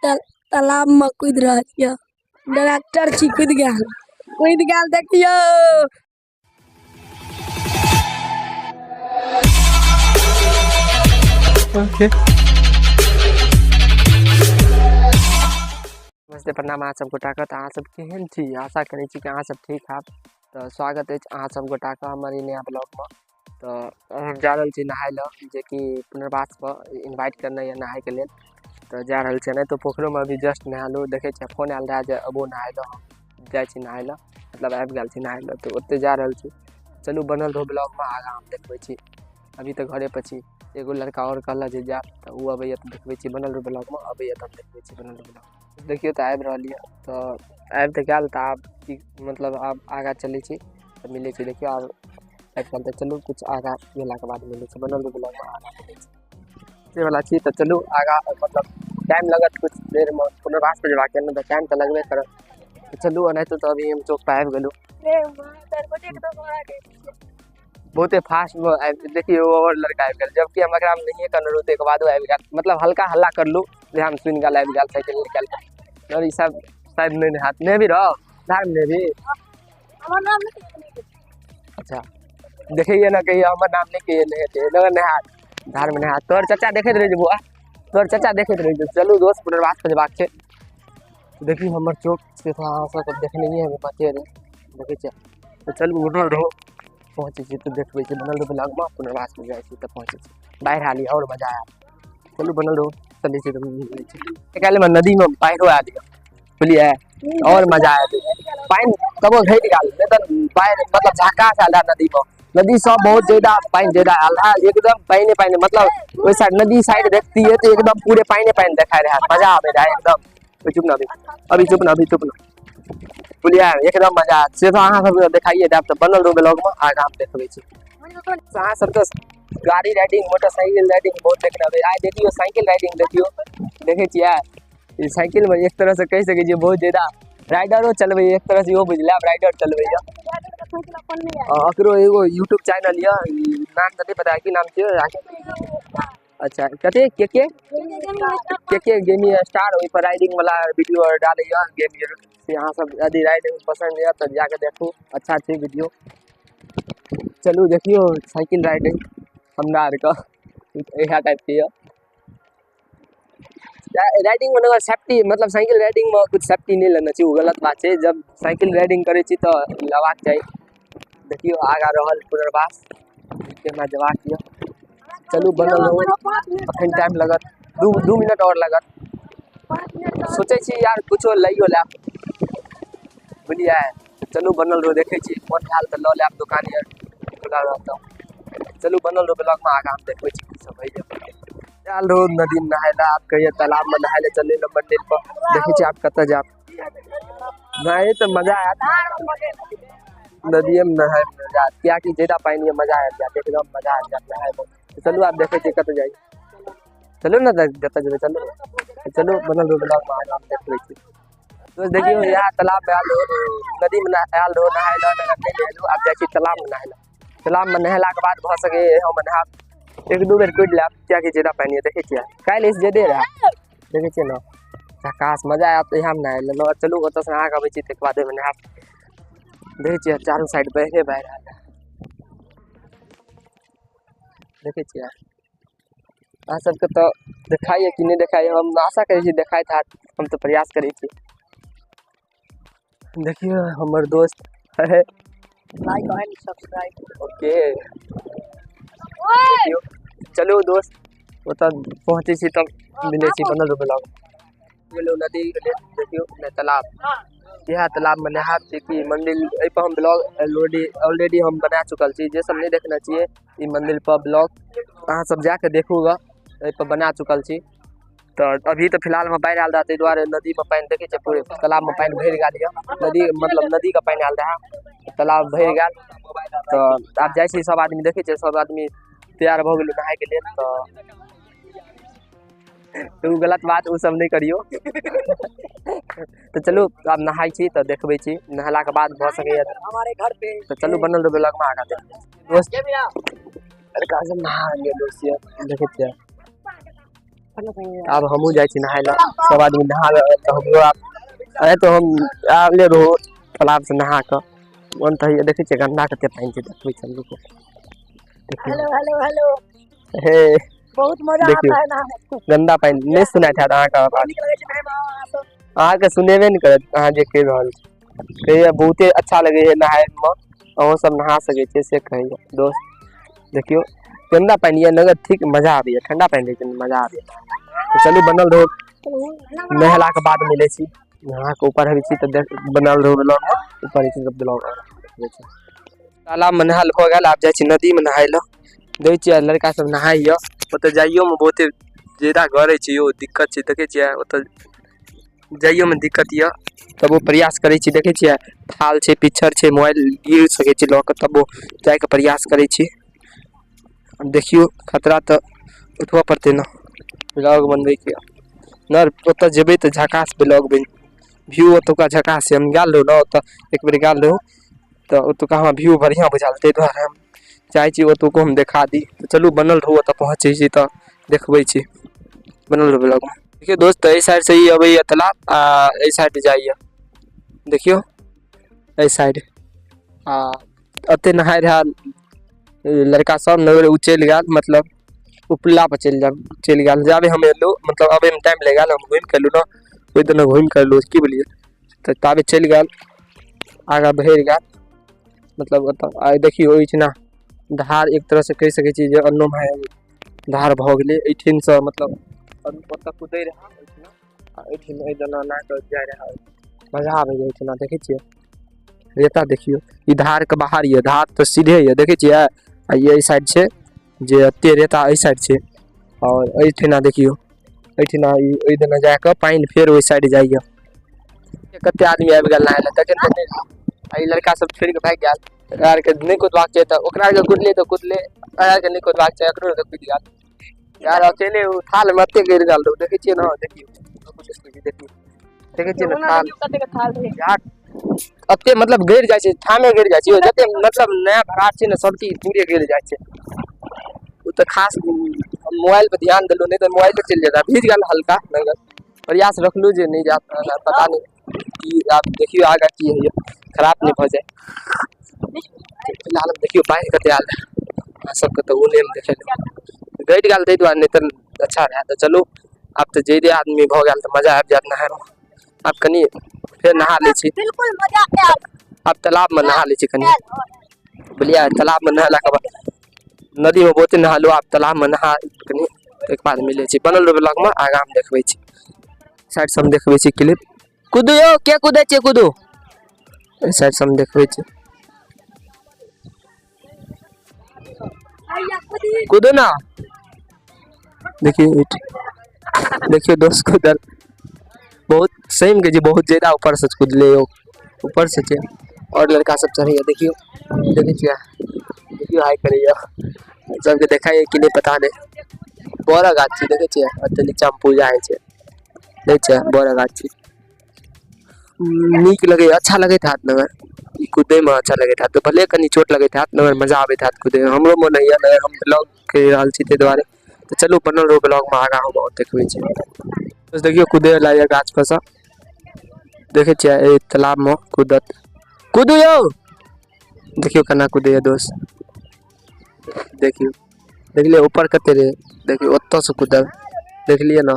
तालाब में कूद रहल ये डायरेक्टर छी कूद गेल कूद गेल देखियो। ओके नमस्ते प्रणाम अहाँ सब गोटाके। तऽ अहाँ सब केहन छी? आशा करै छी कि अहाँ सब ठीक हैब। तऽ स्वागत अछि अहाँ सब गोटाके हमर ई नया ब्लॉगमे। तऽ हम जा रहल छी नहाय लए, जेकि पुनर्वासपर इन्वाइट करने यऽ नहायके लेल, तऽ जा रहल छी। नहि तऽ पोखरिमे अभी जस्ट नहेलहुँ। देखै छियै फोन आयल रहए जे अबो नहाय लए। हम जाइ छी नहाय लए, मतलब आबि गेल छी नहाय लए, तऽ ओतहि जा रहल छी। चलू बनल रहू ब्लॉगमे, आगाँ हम देखबै छी। अभी तऽ घरेपर छी। एगो लड़का आओर कहलक जे जायब, तऽ ओ अबैए तऽ देखबै छी। बनल रहू ब्लॉगमे, अबैए तऽ हम देखबै छी। बनल रहू ब्लॉग। देखियौ तऽ आबि रहल यऽ, तऽ आबि तऽ गेल। तऽ आब की मतलब आब आगाँ चलै छी तऽ मिलै छी। देखियौ आब आबि गेल, तऽ चलू किछु आगाँ गेलाके बाद मिलै छी। बनल रहू ब्लॉगमे, आगाँ मिलै छी। से वला छी, तऽ चलू आगाँ। मतलब टाइम लगत किछु देरमे पुनर्वासपर जेबाक यऽ ने, तऽ टाइम तऽ लगबे करत। तऽ चलू एनाहितो तऽ अभी हम चौकपर आबि गेलहुँ बहुते फास्टमे आबि। देखियौ आओर लड़का आबि गेल, जबकि हम एकरामे नहिए करने रहूँ, ताहिके बादो आबि गेल। मतलब हल्का हल्ला करलहुँ, ध्यान सुनि गेल, आबि गेल साइकिल निकालि कऽ। आओर ई सब शायद नहि नहायत। नेबी रौ धारमे नेबी? अच्छा देखैए ने, कहियो हमर नाम नहि कहिए। नहेतै नहायत, धारमे नहायत। तोहर चाचा देखैत रहै छै बौआ, तोहर चाचा देखैत रहै छै। चलू दोस्त, पुनर्वास पर जेबाक छै। देखी हमर चौक से तऽ अहाँ सबके देखने हेबै, पते रहै देखै छियै। तऽ चलू बनल रहू, पहुँचै छी तऽ देखबै छी। बनल रहू ब्लॉगमे। पुनर्वासमे जाइ छी तऽ पहुँचै छी। बाढ़ि आयल यऽ आओर मजा आयल। चलू बनल रहू, चलै छी तऽ मिलै छी। काल्हिमे नदीमे बाढ़िो आयल यऽ, बुझलियै? आओर मजा आयल। पानि तबो घटि गेल, नहि तऽ बाढ़ि मतलब झकास आयल रहए नदीमे। नदी सब बहुत ज्यादा पानि ज्यादा आयल रहए, एकदम पानि पानि। मतलब ओहि साइड नदी साइड देखतियै तऽ एकदम पूरे पानि पानि देखाइ रहए, मजा आबै रहए एकदम। चुप ना अभी, अभी चुप ना, अभी चुप ना, बुझलियै? एकदम मजा आयत, से तऽ अहाँ सबके देखाइए देब। तऽ बनल रहू ब्लॉगमे, आगाँ हम देखबै छी। अहाँ सब तऽ गाड़ी राइडिंग, मोटरसाइकिल राइडिंग बहुत देखने हेबै। आइ देखियौ साइकिल राइडिंग। देखियौ, देखै छियै ई साइकिलमे एक तरहसँ कहि सकै छियै बहुत ज्यादा राइडरो चलबैए एक तरहसँ, इहो बुझि लेब राइडर चलबैए। एकरो एगो यूट्यूब चैनल यऽ, नाम तऽ नहि पता, की नाम छियै? अच्छा कते के गेमिंग स्टार। ओहि पर राइडिंग वाला वीडियो डालैए गेम से। अहाँ सब यदि राइडिंग पसन्द यऽ तऽ जाके देखू, अच्छा छै वीडियो। चलू देखियौ साइकिल राइडिंग हमरा आरके इएह टाइपके यऽ। राइडिंगमे अगर सेफ्टी, मतलब साइकिल राइडिंगमे किछु सेफ्टी नहि लेने छी, ओ गलत बात छै। जब साइकिल राइडिंग करै छी तऽ लेबाक चाही। देखियौ आगाँ रहल पुनर्वास, हमरा जेबाक यऽ। चलू बनल रहू, अखन टाइम लगत, 2 मिनट आओर लगत। सोचै छी यार कुछो लैयो लेब, बुझलियै? चलू बनल रहू, देखै छी मोन भेल तऽ लऽ लेब, दोकान यार खुला रहत तऽ। चलू बनल रहू ब्लॉगमे, आगाँ हम देखबै छी की सब होइए। आयल रहू नदीमे नहाय लए, आब कहियै तालाबमे नहाय लए चलै लए मंदिर पर। देखै छी आब कतऽ जायब। नहाय तऽ मजा आयत, नदिएमे नहायमे मजा आयत, किएकि ज्यादा पानि यऽ, मजा आबि जायत, एकदम मजा आबि जायत नहायमे। चलू आब देखै छियै कतऽ जाइ। चलू ने तऽ जतऽ जेबै चलू। चलू बनल रहू ब्लॉगमे, आगाँ हम देखबै छी। दोस्त देखियौ इएह तालाबमे आयल रहू, नदीमे आयल रहू नहाय लए, नहि नहेलहुँ, आब जाइ छी तालाबमे नहाय लए। तालाबमे नहेलाके बाद भऽ सकैए हम नहायब, 1-2 बेर कुदि लेब, किएकि ज्यादा पानि यऽ। देखै छियै काल्हि एहिसँ ज्यादे रहए, देखै छियै ने झकास, मजा आयत इएहमे नहाय लए। चलू ओतऽसँ नहा कऽ अबै छी, ताहिके बाद ओहिमे नहायब। देखै छियै चारू साइड बाढ़िए बाढ़ि आयल है, देखै छियै। अहाँ सबके तऽ देखाइए कि नहि देखाइए? हम आशा करै छी देखाइत हैत, हम तऽ प्रयास करै छी। देखियौ हमर दोस्त। Like and subscribe. ओके, देखियौ। चलू दोस्त, ओतऽ पहुँचै छी तब मिलै छी। बनल रहू ब्लॉग। गेलहुँ नदी, देखियौ नहि तालाब, इएह तालाबमे नहायब छी कि मंदिर। एहिपर हम ब्लॉग ऑलरेडी हम बना चुकल छी। जे सब नहि देखने छियै ई मंदिर पर ब्लॉग, अहाँ सब जाके देखू गऽ, एहिपर बना चुकल छी। तऽ अभी तऽ फिलहालमे बाढ़ि आयल रहए, ताहि दुआरे नदीमे पानि देखै छियै, पूरे तालाबमे पानि भरि गेल यऽ। नदी मतलब नदीके पानि आयल रहए, तालाब भरि गेल। तऽ आब जाइ छी, सब आदमी देखै छियै, सब आदमी तैयार भऽ गेलहुँ नहायके लेल। तऽ ओ गलत बात, ओ सब नहि करियौ। तऽ चलू आब नहाय छी तऽ देखबै छी, नहेलाके बाद भऽ सकैए हमारे घर पे। तऽ चलू बनल रहू ब्लॉगमे, आगाँ देखबै छी। दोस्त लड़का सब नहा गेल, दोस्त यऽ देखै छियै। आब हमहूँ जाइ छी नहाय लए। सब आदमी नहा रहल, तऽ हमरो आब अरे तऽ हम आबले रहो तालाब से नहा कऽ। मन तऽ होइए, देखै छियै गन्दा कते पानि छै, देखबै छी हम, रुकू। देखियौ। हेलो हेलो हेलो, हे, बहुत मजा देखियौ। आता है नहाने। गन्दा पानि नहि सुनाइत हैत अहाँके आवाज। नीक लगै छै नहायमे अहाँ सब। अहाँके सुनेबे नहि करत अहाँ जे कहि रहल छी। कहैया बहुते अच्छा लगैए नहायमे, अहूँ सब नहा सकै छियै से कहैया दोस्त। देखियौ गन्दा पानि यऽ नगर, ठीक मजा आबैए, ठण्डा पानि रहै छै, मजा आबैए। तऽ चलू बनल रहू, नहेलाके बाद मिलै छी। नहा कऽ ऊपर आबै छी तऽ देख, बनल रहू ब्लॉगमे। ऊपर होइ छी तऽ ब्लॉग देखबै छी। तालाबमे नहायल भऽ गेल, आब जाइ छी नदीमे नहाय लए। देखै छियै लड़का सब नहाइए। ओतऽ जाइयोमे बहुते ज्यादा गड़ै छै यौ, दिक्कत छै। देखै छियै ओतऽ जाइयोमे दिक्कत यऽ, तबो प्रयास करै छी। देखै छियै थाल छै, पिच्छड़ छै, मोबाइल गिर सकै छै लऽ कऽ, तबो जाइके प्रयास करै छी। आब देखियौ, खतरा तऽ उठबऽ पड़तै ने ब्लॉग बनबैके न। ओतऽ जेबै तऽ झकास ब्लॉग बनि, व्यू ओतुका झकास छै। हम गेल रहूँ ने ओतऽ, एक बेर गेल रहूँ तऽ ओतुका हमरा व्यू बढ़िआँ बुझायल, ताहि दुआरे हम चाहै छी ओतुको हम देखा दी। तऽ चलू बनल रहू, ओतऽ पहुँचै छी तऽ देखबै छी। बनल रहू ब्लॉगमे। देखियौ दोस्त, एहि साइडसँ ई अबैए तालाब आ एहि साइड जाइए। देखियौ एहि साइड आ एते नहाय रहए लड़का सब नगर, ओ चलि गेल, मतलब उपला पर चलि गेल, चलि गेल। जाबे हम एलहुँ, मतलब अबैमे टाइम लागि गेल। हम घुमि कऽ एलहुँ ने, ओहि दिना घुमि कऽ एलहुँ, की बोलियै, तऽ ताबे चलि गेल, आगाँ बढ़ि गेल। मतलब ओतऽ आइ देखियौ ओहिठिना धार, एक तरहसँ कहि सकै छी जे अन्नो भाय धार भऽ गेलै एहिठिनसँ। मतलब ओतऽ कुदै रहए ओहिठिना आ एहिठिन एहि दना एना कऽ जाइ रहए, मजा आबै एहिठिना। देखै छियै रेता, देखियौ ई धारके बाहर यऽ, धार तऽ सीधे यऽ, देखै छियै। आ ई एहि साइड छै जे एते रेता एहि साइड छै। आओर एहिठिना देखियौ, एहिठिना ई ओहि दना जाकऽ पानि फेर ओहि साइड जाइए। कते आदमी आबि गेल नहाय लए तखन तऽ नहि। आ ई लड़का सब छोड़ि कऽ भागि गेल। एकरा आरके नहि कुदबाक छै तऽ ओकरा आरके कुदले तऽ कुदले, एकरा आरके नहि कुदबाक छै, एकरो आरके कुदि गेल यार अकेले। ओ थाल मे एते गिर गेल रहौ, देखै छियै ने। देखियौ देखियौ, देखै छियै ने थाल। कतेक थाल रहै यार, एते मतलब गिर जाइ छै, ठामे गिर जाइ छै। जते मतलब नया भरार छै ने, सब चीज पूरे गिर जाइ छै। ओ तऽ खास हम मोबाइल पर ध्यान देलहुँ, नहि तऽ मोबाइल पर चलि जाता, भीज गेल हल्का नंगल। प्रयास रखलहुँ जे नहि जायत, पता नहि की। आब देखियौ आगाँ की होइए, खराब नहि भऽ जाय। फिलहाल देखियौ बाढ़ि कते आयल अहाँ सबके तऽ ओ नहि देखेलहुँ, गटि गेल ताहि दुआरे, नहि तऽ अच्छा रहए। तऽ चलू आब तऽ जादे आदमी भऽ गेल तऽ मजा आबि जायत नहायमे। आब कनि फेर नहा लै छी। बिल्कुल मजा आयल। आब तालाबमे नहा लै छी कनि, बुझलियै। तालाबमे नहेलाके बाद, नदीमे बहुते नहालू, आब तालाबमे नहा कनि, ताहिके बाद मिलै छी। बनल रहू ब्लॉगमे, आगाँ हम देखबै छी, साइड से हम देखबै छी क्लिप। कुदू यौ, के कुदै छियै? कुदू। एहि साइड से हम देखबै छी। कुदू ना। देखियौ, देखियौ दोस्त कुदल बहुत सही के जे बहुत ज्यादा ऊपर से कुदले यौ, ऊपर से छै। और लड़का सब चढ़ैया, देखियौ, देखै छियै, देखियौ हाई करैया सबके, देखाइए कि नहि पता नहि। बड़ा गाछ छै, देखै छियै, ओतऽ नीचा मे पूजा होइ छै, देखै छियै, बड़ा गाछ छै। नीक लगैया, अच्छा लगैत हैत मगर ई कुदैमे अच्छा लगैत हैत, भले कनि चोट लगैत हैत मगर मजा आबैत हैत कुदैमे। हमरो मोन होइए मगर हम ब्लॉग करि रहल छी ताहि दुआरे। तऽ चलू बनल रहू ब्लॉगमे, आगाँ हम आओर देखबै छी। देखियौ कुदै वला यऽ गाछ पर सँ, देखै छियै एहि तालाबमे कुदत। कुदू यौ, देखियौ केना कुदैया दोस्त। देखियौ, देखलियै ऊपर कते रहै, देखियौ ओतऽसँ कुदल, देखलियै ने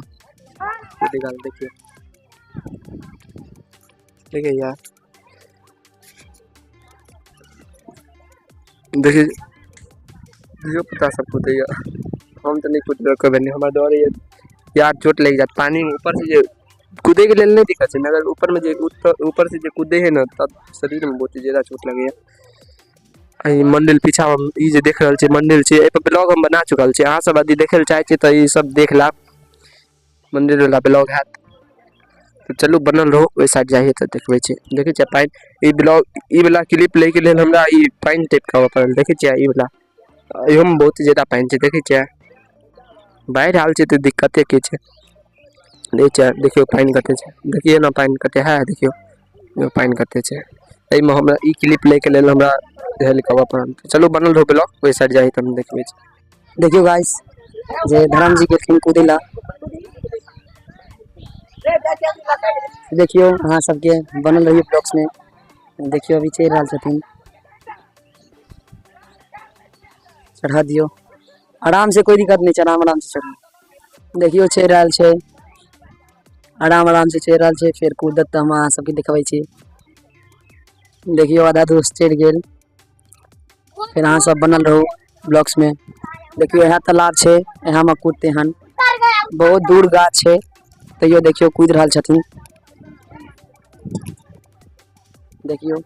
कुदि गेल। देखियौ, देखियौ यार, देखियौ धियो पुता सब कुदैया। हम तऽ नहि कुदबै कभी नहि, हमरा डर होइए यार, चोट लागि जायत पानिमे। ऊपरसँ जे कुदैके लेल नहि दिक्कत छै मगर ऊपरमे जे ऊपरसँ जे कुदै हइ ने, तब शरीरमे बहुत ज्यादा चोट लगैए। ई मंदिर पीछामे ई जे देख रहल छी मंदिर छै, एहिपर ब्लॉग हम बना चुकल छी। अहाँ सब यदि देखै लए चाहै छी तऽ ई सब देख लेब, मंदिर वाला ब्लॉग हैत। तऽ चलू बनल रहू, ओहि साइड जाइ तऽ देखबै छी। देखै छियै पानि, ई ब्लॉग ई वाला क्लिप लैके लेल हमरा ई पानि टपि कऽ आबऽ पड़ल। देखै छियै ई वाला, इहोमे बहुत ज्यादा पानि छै, देखै छियै बाढ़ि आयल छै तऽ दिक्कते की छै। देखै छियै, देखियौ पानि कते छै, देखियौ ने पानि कते है, देखियौ पानि कते छै। एहिमे हमरा ई क्लिप लैके लेल हमरा हेल कऽ आबऽ पड़ल। चलू बनल रहू ब्लॉग, ओहि साइड जाइ तऽ हम देखबै छी। देखियौ गाइस, जे धर्म जी गेलखिन कूदै ला। देखियौ अहाँ सबके बनल रहियौ ब्लॉग्स में। देखियौ अभी चढ़ि रहल छथिन, चढ़ा दियौ आराम से, कोई दिक्कत नहि छै, आराम आराम से चढ़ू। देखियौ चढ़ि रहल छै, आराम आराम से चढ़ि रहल छै। फेर कूदत तऽ हम अहाँ सबके देखबै छी। देखियौ आधा दोस्त चढ़ि गेल। फेर अहाँ सब बनल रहू ब्लॉग्स में। देखियौ यहाँ तालाब छै, यहाँ मे कूदते हन। बहुत दूर गाछ छै, तैयो देखियौ कूदि रहल छथिन। देखियौ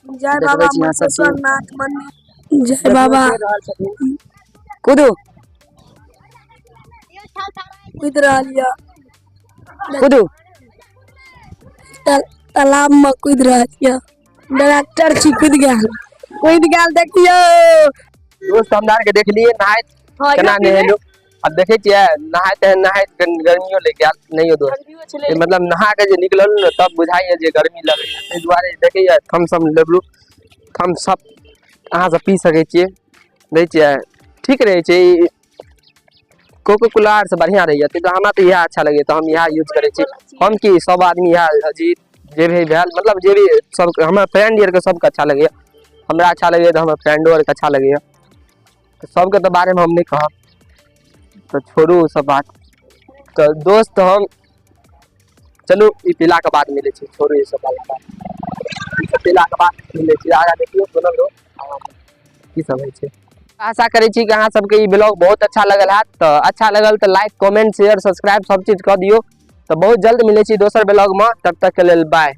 जय देखबै बाबा छी अहाँ सबके। नाथ मंदिर, जय बाबा। चढ़ि रहल छथिन, कूदू। कूदि रहल यऽ। कूदू। तालाब में कूदि रहल यऽ। डायरेक्टर छी, कूदि गेल, कूदि गेल, देखियौ। दोस्त, हमरा आरके देखलियै नहाइत। हाँ, केना नहेलू? आब देखै छियै, नहाइत नहाइत गर्मियो लागि गेल। नहि यौ दोस्त, ई मतलब नहा के जे निकलल ने, तब बुझाइया जे गर्मी लगैया। ताहि दुआरे देखैया थम्स अप लेबलू। थम्स अप अहाँ सब पी सकै छियै, दै छियै, ठीक रहै छै। ई कोको कोला आर से बढ़िआँ रहैया। ताहि दुआरे हमरा तऽ इएह अच्छा लगैया, तऽ हम इएह यूज करै छी। हम की, सब आदमी इएह, अजीत जे भी भेल, मतलब जे भी सब हमर फ्रेंड आरके सबके अच्छा लगैया। हमरा अच्छा लगैया तऽ हमर फ्रेंडो आरके अच्छा लगैया। तऽ सबके तऽ बारेमे हम नहि कहब, तऽ छोड़ू ओ सब बात। तऽ दोस्त, हम चलू ई पीलाके बाद मिलै छै। छोड़ू ई सब वाला बात, ई सब पीलाके बाद मिलै छै। आगाँ देखियौ, बनल रहू, आगाँ की सब होइ छै। आशा करै छी कि अहाँ सबके ई ब्लॉग बहुत अच्छा लगल हैत। तऽ अच्छा लगल तऽ लाइक, कमेंट, शेयर, सब्सक्राइब सब चीज कऽ दियौ। तऽ बहुत जल्द मिलै छी दोसर ब्लॉगमे, तब तक के लेल बाय।